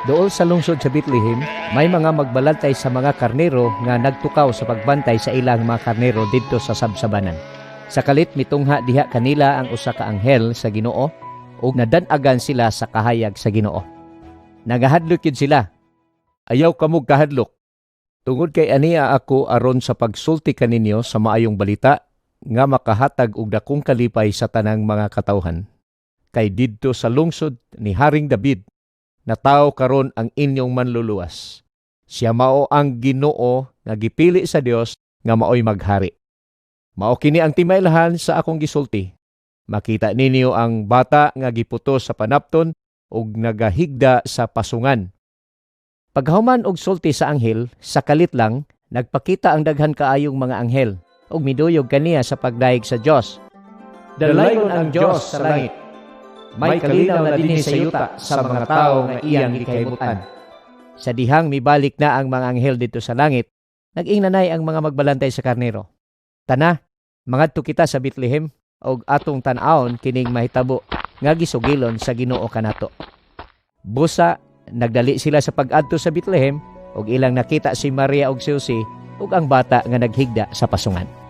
Duol sa lungsod sa Bethlehem, may mga magbalantay sa mga karnero nga nagtukaw sa pagbantay sa ilang mga karnero didto sa sabsabanan. Sa kalit mitungha diha kanila ang usa ka anghel sa Ginoo ug nadan-agan sila sa kahayag sa Ginoo. Nagahadlok yun sila. Ayaw kamo kahadlok. Tungod kay ania ako aron sa pagsulti kaninyo sa maayong balita nga makahatag og dakong kalipay sa tanang mga katawhan. Kay didto sa lungsod ni Haring David natawo karon ang inyong manluluwas. Siya mao ang Ginoo nga gipili sa Dios nga maoy maghari. Mao kini ang timailhan sa akong gisulti. Makita ninyo ang bata nga giputos sa panapton ug nagahigda sa pasungan. Paghuman og sulti sa anghel, sa kalit lang nagpakita ang daghan kaayong mga anghel ug miduyog kaniya sa pagdayeg sa Dios. Dalaygon ang Dios sa langit. May kalinaw na dinhi sa yuta sa mga tawo nga iyang gikahimutan. Sa dihang mibalik na ang mga anghel didto sa langit, nag-ingnanay ang mga magbalantay sa karnero. Tana, mangadto kita sa Bethlehem og atong tan-awon kining mahitabo nga gisugilon sa Ginoo kanato. Busa, nagdali sila sa pag-adto sa Bethlehem ug ilang nakita si Maria ug si Jose ug ang bata nga naghigda sa pasungan.